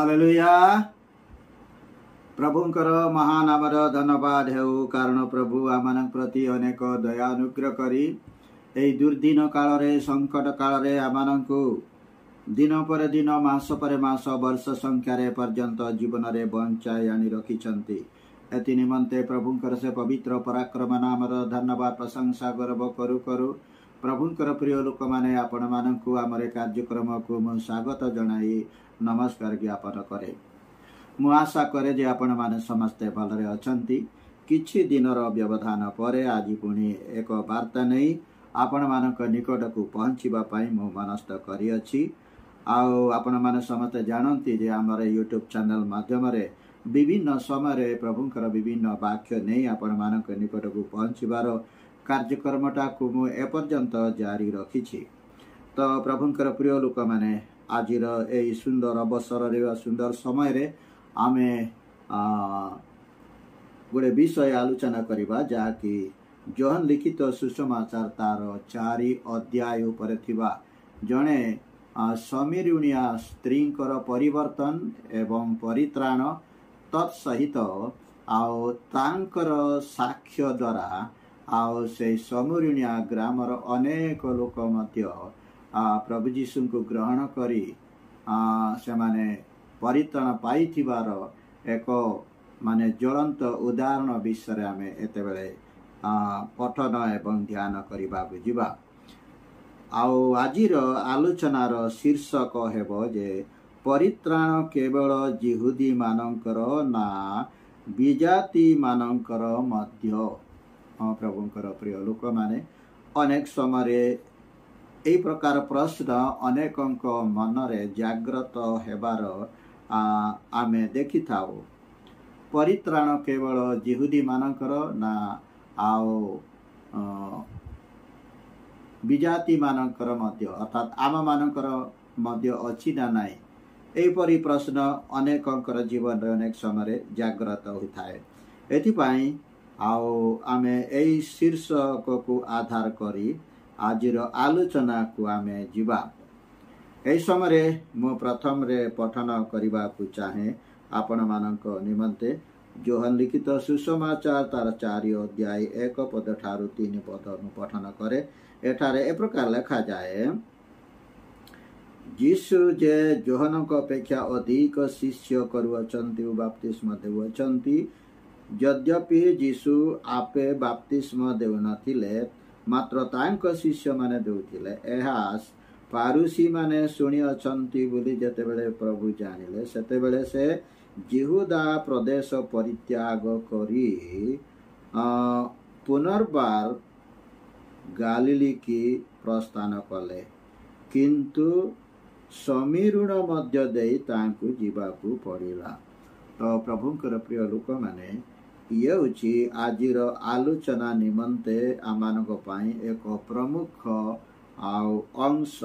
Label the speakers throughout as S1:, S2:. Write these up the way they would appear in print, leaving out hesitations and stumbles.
S1: Hallelujah. ପ୍ରଭୁଙ୍କର ମହାନାମର ଧନ୍ୟବାଦ ହେଉ, କାରଣ ପ୍ରଭୁ ଆମମାନଙ୍କ ପ୍ରତି ଅନେକ ଦୟା ଅନୁଗ୍ରହ କରି ଏହି ଦୁର୍ଦିନ କାଳରେ, ସଙ୍କଟ କାଳରେ ଆମମାନଙ୍କୁ ଦିନ ପରେ ଦିନ, ମାସ ପରେ ମାସ, ବର୍ଷ ସଂଖ୍ୟାରେ ପର୍ଯ୍ୟନ୍ତ ଜୀବନରେ ବଞ୍ଚାଇ ଆଣି ରଖିଛନ୍ତି। ଏଥି ନିମନ୍ତେ ପ୍ରଭୁଙ୍କର ସେ ପବିତ୍ର ପରାକ୍ରମ ନାମର ଧନ୍ୟବାଦ, ପ୍ରଶଂସା, ଗୌରବ କରୁ କରୁ ପ୍ରଭୁଙ୍କର ପ୍ରିୟ ଲୋକମାନେ, ଆପଣମାନଙ୍କୁ ଆମର ଏ କାର୍ଯ୍ୟକ୍ରମକୁ ମୁଁ ସ୍ୱାଗତ ଜଣାଇ ନମସ୍କାର ଜ୍ଞାପନ କରେ। ମୁଁ ଆଶା କରେ ଯେ ଆପଣମାନେ ସମସ୍ତେ ଭଲରେ ଅଛନ୍ତି। କିଛି ଦିନର ବ୍ୟବଧାନ ପରେ ଆଜି ପୁଣି ଏକ ବାର୍ତ୍ତା ନେଇ ଆପଣମାନଙ୍କ ନିକଟକୁ ପହଞ୍ଚିବା ପାଇଁ ମୁଁ ମନସ୍ଥ କରିଅଛି। ଆଉ ଆପଣମାନେ ସମସ୍ତେ ଜାଣନ୍ତି ଯେ ଆମର ୟୁଟ୍ୟୁବ୍ ଚ୍ୟାନେଲ୍ ମାଧ୍ୟମରେ ବିଭିନ୍ନ ସମୟରେ ପ୍ରଭୁଙ୍କର ବିଭିନ୍ନ ବାକ୍ୟ ନେଇ ଆପଣମାନଙ୍କ ନିକଟକୁ ପହଞ୍ଚିବାର କାର୍ଯ୍ୟକ୍ରମଟାକୁ ମୁଁ ଏପର୍ଯ୍ୟନ୍ତ ଜାରି ରଖିଛି। ତ ପ୍ରଭୁଙ୍କର ପ୍ରିୟ ଲୋକମାନେ, ଆଜିର ଏଇ ସୁନ୍ଦର ଅବସରରେ ବା ସୁନ୍ଦର ସମୟରେ ଆମେ ଗୋଟେ ବିଷୟ ଆଲୋଚନା କରିବା, ଯାହାକି ଯୋହନ ଲିଖିତ ସୁସମାଚାର ତାର 4 ଅଧ୍ୟାୟ ଉପରେ ଥିବା ଜଣେ ସମୀରୁଣିଆ ସ୍ତ୍ରୀଙ୍କର ପରିବର୍ତ୍ତନ ଏବଂ ପରିତ୍ରାଣ, ତତ୍ ସହିତ ଆଉ ତାଙ୍କର ସାକ୍ଷ୍ୟ ଦ୍ୱାରା ଆଉ ସେଇ ସମୁରିଣିଆ ଗ୍ରାମର ଅନେକ ଲୋକ ମଧ୍ୟ ପ୍ରଭୁ ଯୀଶୁଙ୍କୁ ଗ୍ରହଣ କରି ସେମାନେ ପରିତ୍ରାଣ ପାଇଥିବାର ଏକ ମାନେ ଜ୍ୱଳନ୍ତ ଉଦାହରଣ ବିଷୟରେ ଆମେ ଏତେବେଳେ ପଠନ ଏବଂ ଧ୍ୟାନ କରିବାକୁ ଯିବା। ଆଉ ଆଜିର ଆଲୋଚନାର ଶୀର୍ଷକ ହେବ ଯେ ପରିତ୍ରାଣ କେବଳ ଯିହୁଦୀମାନଙ୍କର ନା ବିଜାତିମାନଙ୍କର ମଧ୍ୟ? ହଁ, ପ୍ରଭୁଙ୍କର ପ୍ରିୟ ଲୋକମାନେ, ଅନେକ ସମୟରେ ଏହି ପ୍ରକାର ପ୍ରଶ୍ନ ଅନେକଙ୍କ ମନରେ ଜାଗ୍ରତ ହେବାର ଆମେ ଦେଖିଥାଉ। ପରିତ୍ରାଣ କେବଳ ଯିହୁଦୀମାନଙ୍କର ନା ଆଉ ବିଜାତିମାନଙ୍କର ମଧ୍ୟ, ଅର୍ଥାତ୍ ଆମମାନଙ୍କର ମଧ୍ୟ ଅଛି ନା ନାହିଁ? ଏହିପରି ପ୍ରଶ୍ନ ଅନେକଙ୍କର ଜୀବନରେ ଅନେକ ସମୟରେ ଜାଗ୍ରତ ହୋଇଥାଏ। ଏଥିପାଇଁ ଆଉ ଆମେ ଏଇ ଶୀର୍ଷକକୁ ଆଧାର କରି ଆଜିର ଆଲୋଚନାକୁ ଆମେ ଯିବା। ଏହି ସମୟରେ ମୁଁ ପ୍ରଥମରେ ପଠନ କରିବାକୁ ଚାହେଁ ଆପଣମାନଙ୍କ ନିମନ୍ତେ ଯୋହନ ଲିଖିତ ସୁସମାଚାର ତାର 4 ଅଧ୍ୟାୟ 1 ପଦ ଠାରୁ 3 ପଦ ମୁଁ ପଠନ କରେ। ଏଠାରେ ଏ ପ୍ରକାର ଲେଖାଯାଏ, ଯୀଶୁ ଯେ ଯୋହନଙ୍କ ଅପେକ୍ଷା ଅଧିକ ଶିଷ୍ୟ କରୁଅଛନ୍ତି ଓ ବାପ୍ତିସ୍ମ ଦେଉଅଛନ୍ତି, ଯଦ୍ୟପି ଯୀଶୁ ଆପେ ବାପ୍ତିସ୍ମ ଦେଉନଥିଲେ, ମାତ୍ର ତାଙ୍କ ଶିଷ୍ୟମାନେ ଦେଉଥିଲେ, ଏହା ପାରୁସୀମାନେ ଶୁଣିଅଛନ୍ତି ବୋଲି ଯେତେବେଳେ ପ୍ରଭୁ ଜାଣିଲେ, ସେତେବେଳେ ସେ ଯିହୁଦା ପ୍ରଦେଶ ପରିତ୍ୟାଗ କରି ପୁନର୍ବାର ଗାଲିଲିକି ପ୍ରସ୍ଥାନ କଲେ, କିନ୍ତୁ ସମୀରୁଣ ମଧ୍ୟ ଦେଇ ତାଙ୍କୁ ଯିବାକୁ ପଡ଼ିଲା। ତ ପ୍ରଭୁଙ୍କର ପ୍ରିୟ ଲୋକମାନେ, ଇଏ ହେଉଛି ଆଜିର ଆଲୋଚନା ନିମନ୍ତେ ଆମମାନଙ୍କ ପାଇଁ ଏକ ପ୍ରମୁଖ ଆଉ ଅଂଶ।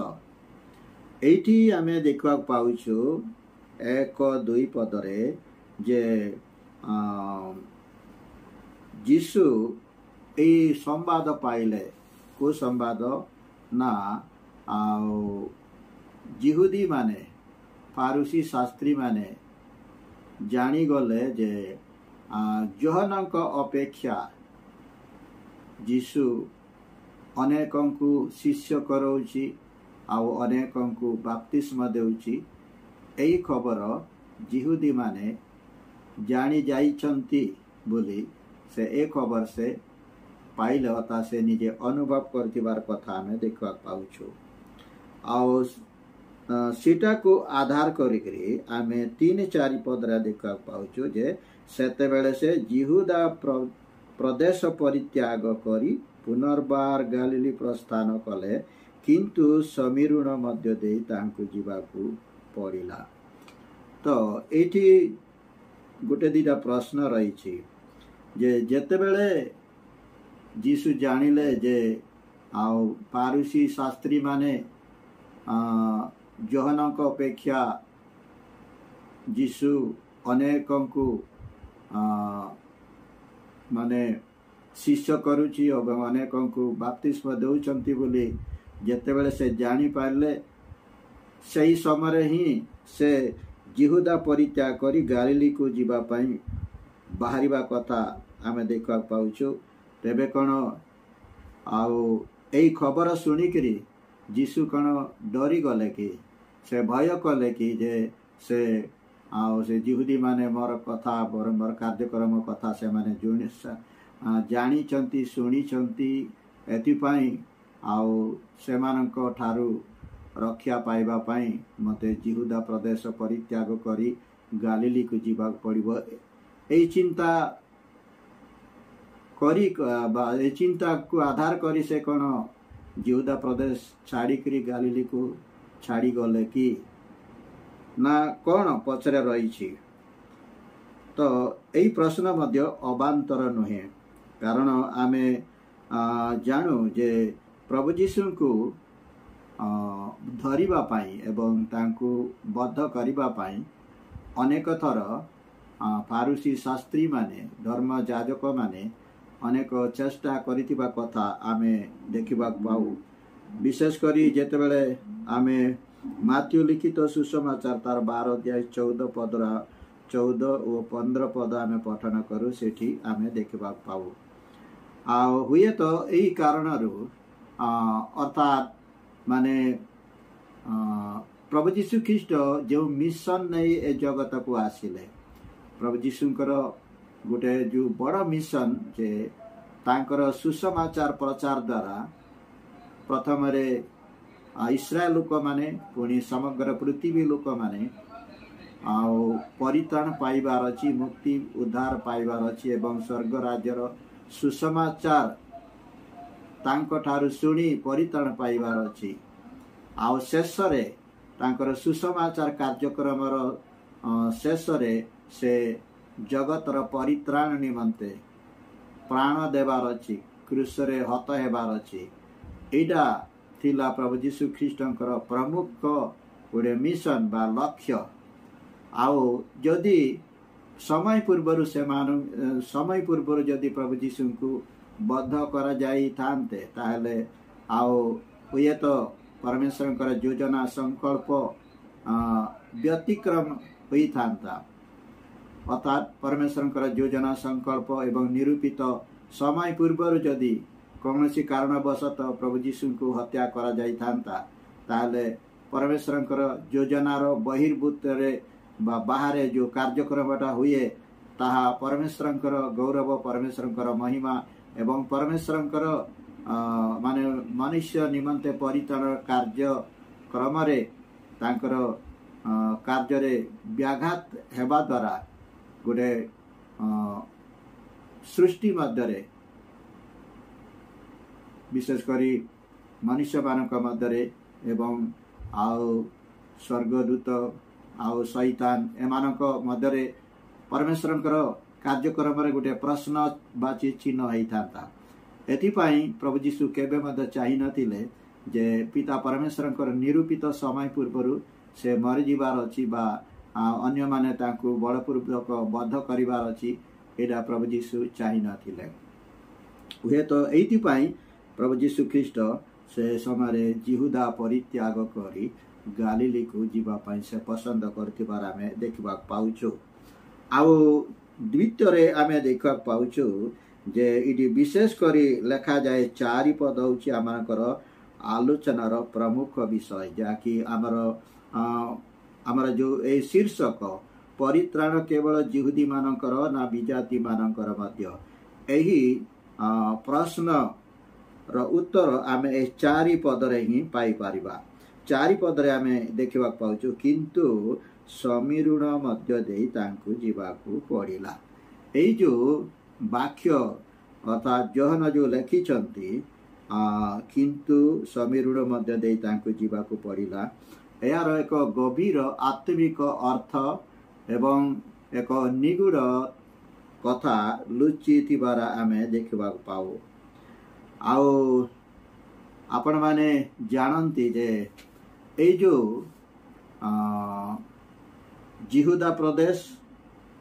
S1: ଏଇଠି ଆମେ ଦେଖିବାକୁ ପାଉଛୁ 1 2 ପଦରେ ଯେ ଯୀଶୁ ଏଇ ସମ୍ବାଦ ପାଇଲେ। କେଉଁ ସମ୍ବାଦ? ନା ଆଉ ଯିହୁଦୀମାନେ, ଫାରୁସୀ ଶାସ୍ତ୍ରୀମାନେ ଜାଣିଗଲେ ଯେ ଯୋହନଙ୍କ ଅପେକ୍ଷା ଯୀଶୁ ଅନେକଙ୍କୁ ଶିଷ୍ୟ କରାଉଛି ଆଉ ଅନେକଙ୍କୁ ବାପ୍ତିସ୍ମ ଦେଉଛି। ଏହି ଖବର ଯିହୁଦୀମାନେ ଜାଣି ଯାଇଛନ୍ତି ବୋଲି ସେ ଏ ଖବର ସେ ପାଇଲେ, ଅର୍ଥାତ୍ ସେ ନିଜେ ଅନୁଭବ କରିଥିବାର କଥା ଆମେ ଦେଖିବାକୁ ପାଉଛୁ। ଆଉ ସେଟାକୁ ଆଧାର କରିକିରି ଆମେ 3 4 ପଦରେ ଦେଖିବାକୁ ପାଉଛୁ ଯେ ସେତେବେଳେ ସେ ଯିହୁଦା ପ୍ରଦେଶ ପରିତ୍ୟାଗ କରି ପୁନର୍ବାର ଗାଲିଲି ପ୍ରସ୍ଥାନ କଲେ, କିନ୍ତୁ ସମୀରୁଣ ମଧ୍ୟ ଦେଇ ତାହାଙ୍କୁ ଯିବାକୁ ପଡ଼ିଲା। ତ ଏଇଠି ଗୋଟେ ଦୁଇଟା ପ୍ରଶ୍ନ ରହିଛି ଯେ ଯେତେବେଳେ ଯୀଶୁ ଜାଣିଲେ ଯେ ଆଉ ପାରୁସୀ ଶାସ୍ତ୍ରୀମାନେ ଯୋହନଙ୍କ ଅପେକ୍ଷା ଯୀଶୁ ଅନେକଙ୍କୁ ମାନେ ଶିଷ୍ୟ କରୁଛି ଏବଂ ଅନେକଙ୍କୁ ବାପ୍ତିସ୍ମ ଦେଉଛନ୍ତି ବୋଲି ଯେତେବେଳେ ସେ ଜାଣିପାରିଲେ, ସେହି ସମୟରେ ହିଁ ସେ ଯିହୁଦା ପରିତ୍ୟାଗ କରି ଗାଲିଲିକୁ ଯିବା ପାଇଁ ବାହାରିବା କଥା ଆମେ ଦେଖିବାକୁ ପାଉଛୁ। ତେବେ କ'ଣ ଆଉ ଏଇ ଖବର ଶୁଣିକିରି ଯୀଶୁ କ'ଣ ଡରିଗଲେ କି, ସେ ଭୟ କଲେ କି ଯେ ସେ ଆଉ ସେ ଯିହୁଦୀମାନେ ମୋର କଥା, ମୋର କାର୍ଯ୍ୟକ୍ରମ କଥା ସେମାନେ ଜାଣିଛନ୍ତି, ଶୁଣିଛନ୍ତି, ଏଥିପାଇଁ ଆଉ ସେମାନଙ୍କ ଠାରୁ ରକ୍ଷା ପାଇବା ପାଇଁ ମୋତେ ଯିହୁଦା ପ୍ରଦେଶ ପରିତ୍ୟାଗ କରି ଗାଲିଲିକୁ ଯିବାକୁ ପଡ଼ିବ, ଏଇ ଚିନ୍ତା କରି ବା ଏଇ ଚିନ୍ତାକୁ ଆଧାର କରି ସେ କ'ଣ ଯିହୁଦା ପ୍ରଦେଶ ଛାଡ଼ିକିରି ଗାଲିଲିକୁ ଛାଡ଼ିଗଲେ କି ନା କ'ଣ ପଛରେ ରହିଛି? ତ ଏଇ ପ୍ରଶ୍ନ ମଧ୍ୟ ଅବାନ୍ତର ନୁହେଁ, କାରଣ ଆମେ ଜାଣୁ ଯେ ପ୍ରଭୁ ଯୀଶୁଙ୍କୁ ଧରିବା ପାଇଁ ଏବଂ ତାଙ୍କୁ ବଦ୍ଧ କରିବା ପାଇଁ ଅନେକ ଥର ଫାରୁସି ଶାସ୍ତ୍ରୀମାନେ, ଧର୍ମ ଯାଜକମାନେ ଅନେକ ଚେଷ୍ଟା କରିଥିବା କଥା ଆମେ ଦେଖିବାକୁ ପାଉ। ବିଶେଷ କରି ଯେତେବେଳେ ଆମେ ମାଥ୍ୟୁ ଲିଖିତ ସୁସମାଚାର ତାର 12 ଅଧ୍ୟାୟ 14 ପଦର 14 ଓ 15 ପଦ ଆମେ ପଠନ କରୁ, ସେଠି ଆମେ ଦେଖିବାକୁ ପାଉ। ଆଉ ହୁଏତ ଏଇ କାରଣରୁ, ଅର୍ଥାତ୍ ମାନେ ପ୍ରଭୁ ଯୀଶୁ ଖ୍ରୀଷ୍ଟ ଯେଉଁ ମିଶନ ନେଇ ଏ ଜଗତକୁ ଆସିଲେ, ପ୍ରଭୁ ଯୀଶୁଙ୍କର ଗୋଟେ ଯେଉଁ ବଡ଼ ମିଶନ ଯେ ତାଙ୍କର ସୁସମାଚାର ପ୍ରଚାର ଦ୍ୱାରା ପ୍ରଥମରେ ଇସ୍ରାଏଲ ଲୋକମାନେ, ପୁଣି ସମଗ୍ର ପୃଥିବୀ ଲୋକମାନେ ଆଉ ପରିତ୍ରାଣ ପାଇବାର ଅଛି, ମୁକ୍ତି ଉଦ୍ଧାର ପାଇବାର ଅଛି ଏବଂ ସ୍ୱର୍ଗ ରାଜ୍ୟର ସୁସମାଚାର ତାଙ୍କଠାରୁ ଶୁଣି ପରିତ୍ରାଣ ପାଇବାର ଅଛି। ଆଉ ଶେଷରେ ତାଙ୍କର ସୁସମାଚାର କାର୍ଯ୍ୟକ୍ରମର ଶେଷରେ ସେ ଜଗତର ପରିତ୍ରାଣ ନିମନ୍ତେ ପ୍ରାଣ ଦେବାର ଅଛି, କ୍ରୁଶରେ ହତ ହେବାର ଅଛି। ଏଇଟା ଥିଲା ପ୍ରଭୁ ଯୀଶୁ ଖ୍ରୀଷ୍ଟଙ୍କର ପ୍ରମୁଖ ଗୋଟେ ମିଶନ ବା ଲକ୍ଷ୍ୟ। ଆଉ ଯଦି ସମୟ ପୂର୍ବରୁ ସମୟ ପୂର୍ବରୁ ଯଦି ପ୍ରଭୁ ଯୀଶୁଙ୍କୁ ବଦ୍ଧ କରାଯାଇଥାନ୍ତେ, ତାହେଲେ ଆଉ ହୁଏତ ପରମେଶ୍ୱରଙ୍କର ଯୋଜନା ସଂକଳ୍ପ ବ୍ୟତିକ୍ରମ ହୋଇଥାନ୍ତା। ଅର୍ଥାତ୍ ପରମେଶ୍ୱରଙ୍କର ଯୋଜନା ସଂକଳ୍ପ ଏବଂ ନିରୂପିତ ସମୟ ପୂର୍ବରୁ ଯଦି କୌଣସି କାରଣବଶତଃ ପ୍ରଭୁ ଯୀଶୁଙ୍କୁ ହତ୍ୟା କରାଯାଇଥାନ୍ତା, ତାହେଲେ ପରମେଶ୍ୱରଙ୍କର ଯୋଜନାର ବହିର୍ଭୂତରେ ବା ବାହାରେ ଯେଉଁ କାର୍ଯ୍ୟକ୍ରମଟା ହୁଏ ତାହା ପରମେଶ୍ୱରଙ୍କର ଗୌରବ, ପରମେଶ୍ୱରଙ୍କର ମହିମା ଏବଂ ପରମେଶ୍ୱରଙ୍କର ମାନେ ମନୁଷ୍ୟ ନିମନ୍ତେ ପରିତ୍ରାଣ କାର୍ଯ୍ୟକ୍ରମରେ ତାଙ୍କର କାର୍ଯ୍ୟରେ ବ୍ୟାଘାତ ହେବା ଦ୍ୱାରା ଗୋଟେ ସୃଷ୍ଟି ମଧ୍ୟରେ, ବିଶେଷ କରି ମନୁଷ୍ୟମାନଙ୍କ ମଧ୍ୟରେ ଏବଂ ଆଉ ସ୍ୱର୍ଗଦୂତ ଆଉ ଶୈତାନ ଏମାନଙ୍କ ମଧ୍ୟରେ ପରମେଶ୍ୱରଙ୍କର କାର୍ଯ୍ୟକ୍ରମରେ ଗୋଟେ ପ୍ରଶ୍ନବାଚୀ ଚିହ୍ନ ହେଇଥାନ୍ତା। ଏଥିପାଇଁ ପ୍ରଭୁ ଯୀଶୁ କେବେ ମଧ୍ୟ ଚାହିଁନଥିଲେ ଯେ ପିତା ପରମେଶ୍ୱରଙ୍କର ନିରୂପିତ ସମୟ ପୂର୍ବରୁ ସେ ମରିଯିବାର ଅଛି ବା ଅନ୍ୟମାନେ ତାଙ୍କୁ ବଳପୂର୍ବକ ବଦ୍ଧ କରିବାର ଅଛି, ଏଇଟା ପ୍ରଭୁ ଯୀଶୁ ଚାହିଁନଥିଲେ। ହୁଏତ ଏଇଥିପାଇଁ ପ୍ରଭୁ ଯୀଶୁ ଖ୍ରୀଷ୍ଟ ସେ ସମୟରେ ଯିହୁଦା ପରିତ୍ୟାଗ କରି ଗାଲିଲିକୁ ଯିବା ପାଇଁ ସେ ପସନ୍ଦ କରିଥିବାର ଆମେ ଦେଖିବାକୁ ପାଉଛୁ। ଆଉ ଦ୍ୱିତୀୟରେ ଆମେ ଦେଖିବାକୁ ପାଉଛୁ ଯେ ଏଠି ବିଶେଷ କରି ଲେଖାଯାଏ 4 ପଦ ହେଉଛି ଆମମାନଙ୍କର ଆଲୋଚନାର ପ୍ରମୁଖ ବିଷୟ, ଯାହାକି ଆମର ଯେଉଁ ଏଇ ଶୀର୍ଷକ ପରିତ୍ରାଣ କେବଳ ଯିହୁଦୀମାନଙ୍କର ନା ବିଜାତିମାନଙ୍କର ମଧ୍ୟ, ଏହି ପ୍ରଶ୍ନର ଉତ୍ତର ଆମେ ଏ 4 ପଦରେ ହିଁ ପାଇପାରିବା। 4 ପଦରେ ଆମେ ଦେଖିବାକୁ ପାଉଛୁ, କିନ୍ତୁ ସମୀରୁଣ ମଧ୍ୟ ଦେଇ ତାଙ୍କୁ ଯିବାକୁ ପଡ଼ିଲା। ଏଇ ଯେଉଁ ବାକ୍ୟ ଅର୍ଥାତ୍ ଯୋହନ ଯେଉଁ ଲେଖିଛନ୍ତି, କିନ୍ତୁ ସମୀରୁଣ ମଧ୍ୟ ଦେଇ ତାଙ୍କୁ ଯିବାକୁ ପଡ଼ିଲା, ଏହାର ଏକ ଗଭୀର ଆତ୍ମିକ ଅର୍ଥ ଏବଂ ଏକ ନିଗୂଢ଼ କଥା ଲୁଚି ଥିବାର ଆମେ ଦେଖିବାକୁ ପାଉ। ଆଉ ଆପଣମାନେ ଜାଣନ୍ତି ଯେ ଏଇ ଯେଉଁ ଯିହୁଦା ପ୍ରଦେଶ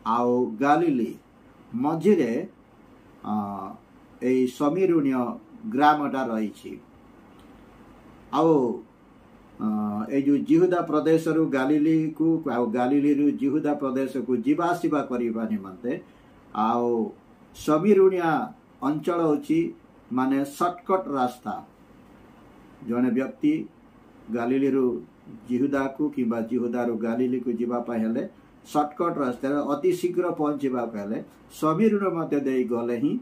S1: ଆଉ ଗାଲିଲି ମଝିରେ ଏଇ ସମୀରୁଣୀୟ ଗ୍ରାମଟା ରହିଛି। ଆଉ ଏଇ ଯେଉଁ ଜିହୁଦା ପ୍ରଦେଶରୁ ଗାଲିଲିକୁ ଆଉ ଗାଲିଲିରୁ ଜିହୁଦା ପ୍ରଦେଶକୁ ଯିବା ଆସିବା କରିବା ନିମନ୍ତେ ଆଉ ସମୀରୁଣିଆ ଅଞ୍ଚଳ ହେଉଛି ମାନେ ସର୍ଟକଟ୍ ରାସ୍ତା। ଜଣେ ବ୍ୟକ୍ତି ଗାଲିଲିରୁ ଜିହୁଦାକୁ କିମ୍ବା ଜିହୁଦାରୁ ଗାଲିଲିକୁ ଯିବା ପାଇଁ ହେଲେ ସର୍ଟକଟ୍ ରାସ୍ତାରେ ଅତି ଶୀଘ୍ର ପହଞ୍ଚିବାକୁ ହେଲେ ସମୀରୁଣ ମଧ୍ୟ ଦେଇ ଗଲେ ହିଁ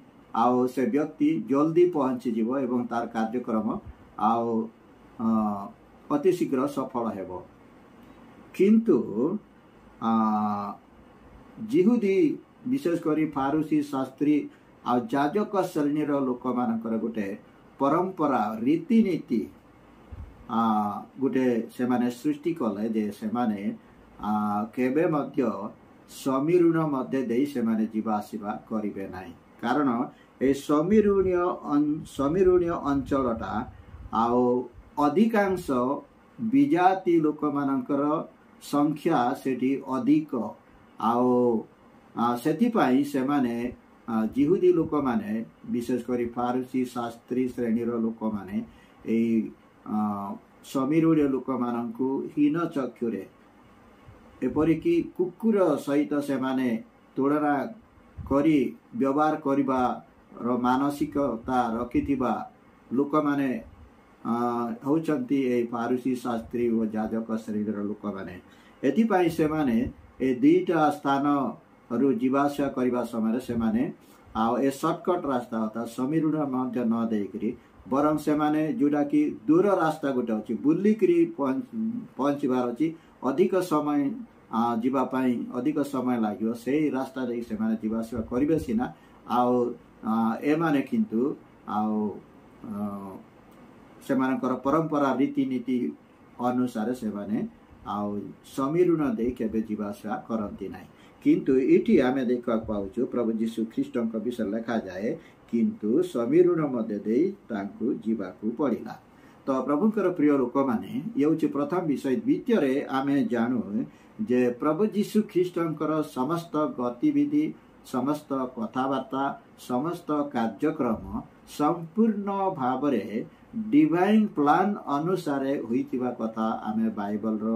S1: ଆଉ ସେ ବ୍ୟକ୍ତି ଜଲ୍ଦି ପହଞ୍ଚିଯିବ ଏବଂ ତାର କାର୍ଯ୍ୟକ୍ରମ ଆଉ ଅତି ଶୀଘ୍ର ସଫଳ ହେବ। କିନ୍ତୁ ଜିହୁଦୀ ବିଶେଷ କରି ଫାରୁସି ଶାସ୍ତ୍ରୀ ଆଉ ଯାଜକ ଶ୍ରେଣୀର ଲୋକମାନଙ୍କର ଗୋଟେ ପରମ୍ପରା ରୀତିନୀତି ଗୋଟେ ସେମାନେ ସୃଷ୍ଟି କଲେ ଯେ ସେମାନେ କେବେ ମଧ୍ୟ ସମୀରୁଣ ମଧ୍ୟ ଦେଇ ସେମାନେ ଯିବା ଆସିବା କରିବେ ନାହିଁ। କାରଣ ଏ ସମୀରୁଣୀୟ ଅଞ୍ଚଳଟା ଆଉ ଅଧିକାଂଶ ବିଜାତି ଲୋକମାନଙ୍କର ସଂଖ୍ୟା ସେଠି ଅଧିକ, ଆଉ ସେଥିପାଇଁ ସେମାନେ ଜିହୁଦୀ ଲୋକମାନେ ବିଶେଷ କରି ଫାରୁସି ଶାସ୍ତ୍ରୀ ଶ୍ରେଣୀର ଲୋକମାନେ ଏଇ ସମୀରୁଣୀୟ ଲୋକମାନଙ୍କୁ ହୀନ ଚକ୍ଷୁରେ ଏପରିକି କୁକୁର ସହିତ ସେମାନେ ତୁଳନା କରି ବ୍ୟବହାର କରିବାର ମାନସିକତା ରଖିଥିବା ଲୋକମାନେ ହେଉଛନ୍ତି ଏଇ ଫାରୁସି ଶାସ୍ତ୍ରୀ ଓ ଯାଜକ ଶ୍ରେଣୀର ଲୋକମାନେ। ଏଥିପାଇଁ ସେମାନେ ଏ ଦୁଇଟା ସ୍ଥାନରୁ ଯିବା ଆସିବା କରିବା ସମୟରେ ସେମାନେ ଆଉ ଏ ସର୍ଟକଟ୍ ରାସ୍ତା ଅର୍ଥାତ୍ ସମୀରୁଣ ମଧ୍ୟ ନ ଦେଇକରି ବରଂ ସେମାନେ ଯେଉଁଟାକି ଦୂର ରାସ୍ତା ଗୋଟେ ଅଛି ବୁଲିକିରି ପହଞ୍ଚିବାର ଅଛି, ଅଧିକ ସମୟ ଯିବା ପାଇଁ ଅଧିକ ସମୟ ଲାଗିବ, ସେଇ ରାସ୍ତା ଦେଇ ସେମାନେ ଯିବା ଆସିବା କରିବେ ସିନା, ଆଉ ଏମାନେ କିନ୍ତୁ ଆଉ ସେମାନଙ୍କର ପରମ୍ପରା ରୀତିନୀତି ଅନୁସାରେ ସେମାନେ ଆଉ ସମୀରୁଣ ଦେଇ କେବେ ଯିବା ଆସିବା କରନ୍ତି ନାହିଁ। କିନ୍ତୁ ଏଇଠି ଆମେ ଦେଖିବାକୁ ପାଉଛୁ ପ୍ରଭୁ ଯୀଶୁ ଖ୍ରୀଷ୍ଟଙ୍କ ବିଷୟରେ ଲେଖାଯାଏ, କିନ୍ତୁ ସମୀରୁଣ ମଧ୍ୟ ଦେଇ ତାଙ୍କୁ ଯିବାକୁ ପଡ଼ିଲା। ତ ପ୍ରଭୁଙ୍କର ପ୍ରିୟ ଲୋକମାନେ, ଇଏ ହେଉଛି ପ୍ରଥମ ବିଷୟ। ଦ୍ୱିତୀୟରେ ଆମେ ଜାଣୁ ଯେ ପ୍ରଭୁ ଯୀଶୁ ଖ୍ରୀଷ୍ଟଙ୍କର ସମସ୍ତ ଗତିବିଧି, ସମସ୍ତ କଥାବାର୍ତ୍ତା, ସମସ୍ତ କାର୍ଯ୍ୟକ୍ରମ ସମ୍ପୂର୍ଣ୍ଣ ଭାବରେ ଡିଭାଇନ୍ ପ୍ଲାନ୍ ଅନୁସାରେ ହୋଇଥିବା କଥା ଆମେ ବାଇବଲର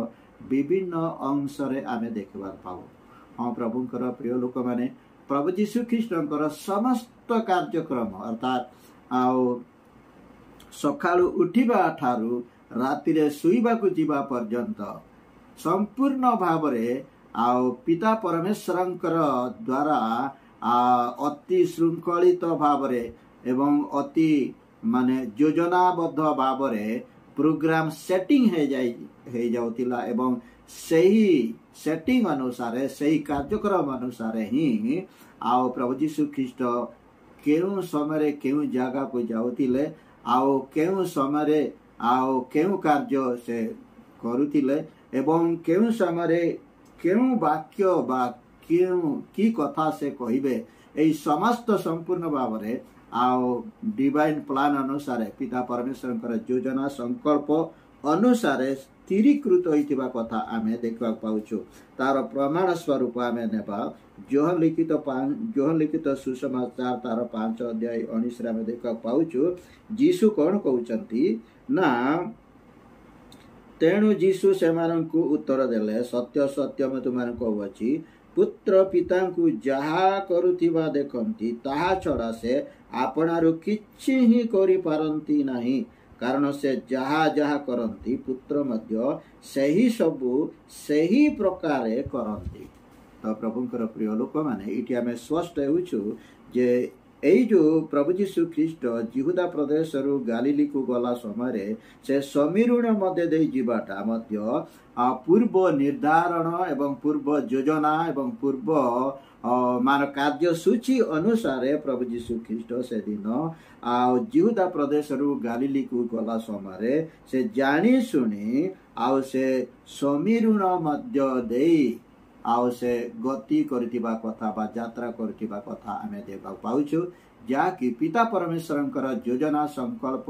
S1: ବିଭିନ୍ନ ଅଂଶରେ ଆମେ ଦେଖିବାକୁ ପାଉ। ହଁ ପ୍ରଭୁଙ୍କର ପ୍ରିୟ ଲୋକମାନେ, ପ୍ରଭୁ ଯୀଶୁ ଖ୍ରୀଷ୍ଟଙ୍କର ସମସ୍ତ କାର୍ଯ୍ୟକ୍ରମ ଅର୍ଥାତ୍ ଆଉ ସକାଳୁ ଉଠିବା ଠାରୁ ରାତିରେ ଶୋଇବାକୁ ଯିବା ପର୍ଯ୍ୟନ୍ତ ସମ୍ପୂର୍ଣ୍ଣ ଭାବରେ ଆଉ ପିତା ପରମେଶ୍ୱରଙ୍କର ଦ୍ୱାରା ଅତି ଶୃଙ୍ଖଳିତ ଭାବରେ ଏବଂ ଅତି ମାନେ ଯୋଜନାବଦ୍ଧ ଭାବରେ ପ୍ରୋଗ୍ରାମ ସେଟିଂ ହେଇଯାଉଥିଲା ଏବଂ ସେହି ସେଟିଂ ଅନୁସାରେ ସେହି କାର୍ଯ୍ୟକ୍ରମ ଅନୁସାରେ ହିଁ ଆଉ ପ୍ରଭୁ ଯୀଶୁ ଖ୍ରୀଷ୍ଟ କେଉଁ ସମୟରେ କେଉଁ ଜାଗାକୁ ଯାଉଥିଲେ ଆଉ କେଉଁ ସମୟରେ ଆଉ କେଉଁ କାର୍ଯ୍ୟ ସେ କରୁଥିଲେ ଏବଂ କେଉଁ ସମୟରେ କେଉଁ ବାକ୍ୟ ବା କେଉଁ କି କଥା ସେ କହିବେ, ଏହି ସମସ୍ତ ସମ୍ପୂର୍ଣ୍ଣ ଭାବରେ ଆଉ ଡିଭାଇନ୍ ପ୍ଲାନ୍ ଅନୁସାରେ ପିତା ପରମେଶ୍ୱରଙ୍କର ଯୋଜନା ସଂକଳ୍ପ ଅନୁସାରେ ସ୍ଥିରୀକୃତ ହୋଇଥିବା କଥା ଆମେ ଦେଖିବାକୁ ପାଉଛୁ। ତାର ପ୍ରମାଣ ସ୍ୱରୂପ ଆମେ ନେବା ଯୋହନ ଲିଖିତ ସୁସମାଚାର ତାର 5 ଅଧ୍ୟାୟ 19 ଆମେ ଦେଖିବାକୁ ପାଉଛୁ। ଯୀଶୁ କ'ଣ କହୁଛନ୍ତି ନା, ତେଣୁ ଯୀଶୁ ସେମାନଙ୍କୁ ଉତ୍ତର ଦେଲେ, ସତ୍ୟ ସତ୍ୟ ମୁଁ ତୁମମାନଙ୍କୁ କହୁଅଛି, ପୁତ୍ର ପିତାଙ୍କୁ ଯାହା କରୁଥିବା ଦେଖନ୍ତି ତାହା ଛଡ଼ା ସେ ଆପଣାରୁ କିଛି ହିଁ କରିପାରନ୍ତି ନାହିଁ, କାରଣ ସେ ଯାହା ଯାହା କରନ୍ତି ପୁତ୍ର ମଧ୍ୟ ସେହି ସବୁ ସେହି ପ୍ରକାରେ କରନ୍ତି। ତ ପ୍ରଭୁଙ୍କର ପ୍ରିୟ ଲୋକମାନେ, ଏଇଠି ଆମେ ସ୍ପଷ୍ଟ ହେଉଛୁ ଯେ ଏଇ ଯେଉଁ ପ୍ରଭୁ ଯୀଶୁ ଖ୍ରୀଷ୍ଟ ଜିହୁଦା ପ୍ରଦେଶରୁ ଗାଲିଲିକୁ ଗଲା ସମୟରେ ସେ ସମୀରୁଣ ମଧ୍ୟ ଦେଇ ଯିବାଟା ମଧ୍ୟ ପୂର୍ବ ନିର୍ଦ୍ଧାରଣ ଏବଂ ପୂର୍ବ ଯୋଜନା ଏବଂ ପୂର୍ବ ମାନ କାର୍ଯ୍ୟସୂଚୀ ଅନୁସାରେ ପ୍ରଭୁ ଯୀଶୁ ଖ୍ରୀଷ୍ଟ ସେଦିନ ଆଉ ଜିହୁଦା ପ୍ରଦେଶରୁ ଗାଲିଲିକୁ ଗଲା ସମୟରେ ସେ ଜାଣି ଶୁଣି ଆଉ ସେ ସମୀରୁଣ ମଧ୍ୟ ଦେଇ ଆଉ ସେ ଗତି କରିଥିବା କଥା ବା ଯାତ୍ରା କରୁଥିବା କଥା ଆମେ ଦେଖିବାକୁ ପାଉଛୁ, ଯାହାକି ପିତା ପରମେଶ୍ୱରଙ୍କର ଯୋଜନା ସଂକଳ୍ପ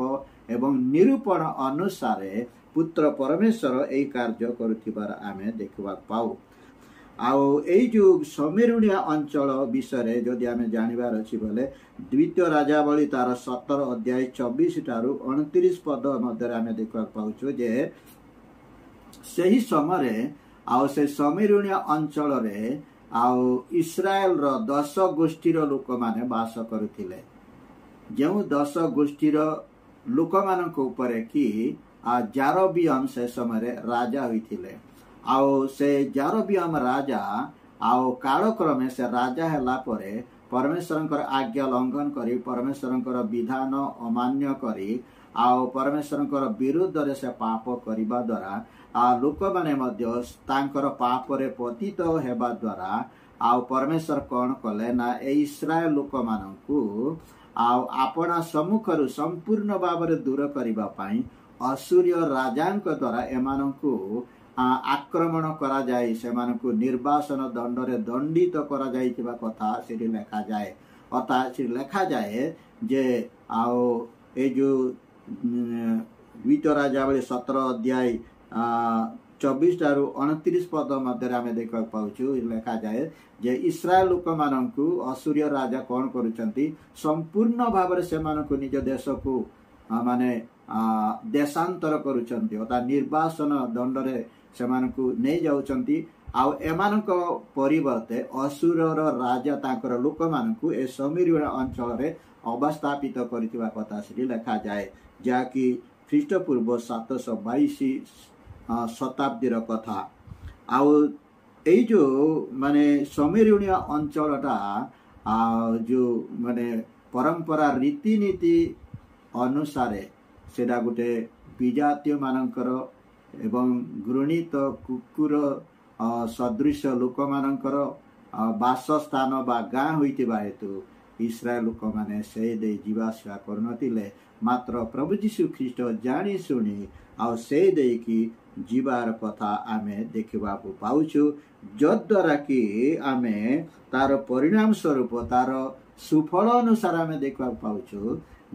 S1: ଏବଂ ନିରୂପଣ ଅନୁସାରେ ପୁତ୍ର ପରମେଶ୍ୱର ଏହି କାର୍ଯ୍ୟ କରୁଥିବାର ଆମେ ଦେଖିବାକୁ ପାଉ। ଆଉ ଏଇ ଯେଉଁ ସମୀରୁଣିଆ ଅଞ୍ଚଳ ବିଷୟରେ ଯଦି ଆମେ ଜାଣିବାର ଅଛି ବୋଲେ ଦ୍ୱିତୀୟ ରାଜାବଳୀ ତାର 17 ଅଧ୍ୟାୟ 24 ଠାରୁ 29 ପଦ ମଧ୍ୟରେ ଆମେ ଦେଖିବାକୁ ପାଉଛୁ ଯେ ସେହି ସମୟରେ ଆଉ ସେ ଶମିରୋଣୀୟ ଅଞ୍ଚଳରେ ଆଉ ଇସ୍ରାଏଲର 10 ଗୋଷ୍ଠୀର ଲୋକମାନେ ବାସ କରୁଥିଲେ, ଯେଉଁ 10 ଗୋଷ୍ଠୀର ଲୋକମାନଙ୍କ ଉପରେ କି ଜାରବିୟମ ସେ ସମୟରେ ରାଜା ହୋଇଥିଲେ। ଆଉ ସେ ଜାରବିୟମ ରାଜା ଆଉ କାଳକ୍ରମେ ସେ ରାଜା ହେଲା ପରେ ପରମେଶ୍ୱରଙ୍କର ଆଜ୍ଞା ଲଙ୍ଘନ କରି, ପରମେଶ୍ୱରଙ୍କର ବିଧାନ ଅମାନ୍ୟ କରି ଆଉ ପରମେଶ୍ୱରଙ୍କର ବିରୁଦ୍ଧରେ ସେ ପାପ କରିବା ଦ୍ୱାରା, ଆଉ ଲୋକମାନେ ମଧ୍ୟ ତାଙ୍କର ପାପରେ ପତିତ ହେବା ଦ୍ୱାରା ଆଉ ପରମେଶ୍ୱର କ'ଣ କଲେ ନା ଏଇ ଇସ୍ରାଏଲ ଲୋକମାନଙ୍କୁ ଆଉ ଆପଣା ସମ୍ମୁଖରୁ ସମ୍ପୂର୍ଣ୍ଣ ଭାବରେ ଦୂର କରିବା ପାଇଁ ଅସୂରୀୟ ରାଜାଙ୍କ ଦ୍ୱାରା ଏମାନଙ୍କୁ ଆକ୍ରମଣ କରାଯାଇ ସେମାନଙ୍କୁ ନିର୍ବାସନ ଦଣ୍ଡରେ ଦଣ୍ଡିତ କରାଯାଇଥିବା କଥା ସେଠି ଲେଖାଯାଏ। ଅର୍ଥାତ୍ ସେଠି ଲେଖାଯାଏ ଯେ ଆଉ ଏଇ ଯୋଉ ଦ୍ୱିତୀୟ ରାଜାବଳୀ 17 ଅଧ୍ୟାୟ 24 ଠାରୁ 29 ପଦ ମଧ୍ୟରେ ଆମେ ଦେଖିବାକୁ ପାଉଛୁ, ଲେଖାଯାଏ ଯେ ଇସ୍ରାଏଲ ଲୋକମାନଙ୍କୁ ଅସୂରୀୟ ରାଜା କ'ଣ କରୁଛନ୍ତି, ସମ୍ପୂର୍ଣ୍ଣ ଭାବରେ ସେମାନଙ୍କୁ ନିଜ ଦେଶକୁ ମାନେ ଦେଶାନ୍ତର କରୁଛନ୍ତି, ଅର୍ଥାତ୍ ନିର୍ବାସନ ଦଣ୍ଡରେ ସେମାନଙ୍କୁ ନେଇଯାଉଛନ୍ତି। ଆଉ ଏମାନଙ୍କ ପରିବର୍ତ୍ତେ ଅସୁରର ରାଜା ତାଙ୍କର ଲୋକମାନଙ୍କୁ ଏ ଶମିରୋଣ ଅଞ୍ଚଳରେ ଅବସ୍ଥାପିତ କରିଥିବା କଥା ସେଠି ଲେଖାଯାଏ, ଯାହାକି ଖ୍ରୀଷ୍ଟପୂର୍ବ 722 ଶତାବ୍ଦୀର କଥା। ଆଉ ଏଇ ଯୋଉ ମାନେ ଶମିରୋଣୀୟ ଅଞ୍ଚଳଟା ଯୋଉ ମାନେ ପରମ୍ପରା ରୀତିନୀତି ଅନୁସାରେ ସେଇଟା ଗୋଟେ ବିଜାତୀୟ ମାନଙ୍କର ଏବଂ ଘୃଣିତ କୁକୁର ସଦୃଶ ଲୋକମାନଙ୍କର ବାସସ୍ଥାନ ବା ଗାଁ ହୋଇଥିବା ହେତୁ ଇସ୍ରାଏଲ ଲୋକମାନେ ସେ ଦେଇ ଯିବା ଆସିବା କରୁନଥିଲେ। ମାତ୍ର ପ୍ରଭୁ ଯୀଶୁ ଖ୍ରୀଷ୍ଟ ଜାଣି ଶୁଣି ଆଉ ସେ ଦେଇକି ଯିବାର କଥା ଆମେ ଦେଖିବାକୁ ପାଉଛୁ, ଯଦ୍ୱାରା କି ଆମେ ତାର ପରିଣାମ ସ୍ୱରୂପ ତାର ସୁଫଳ ଅନୁସାରେ ଆମେ ଦେଖିବାକୁ ପାଉଛୁ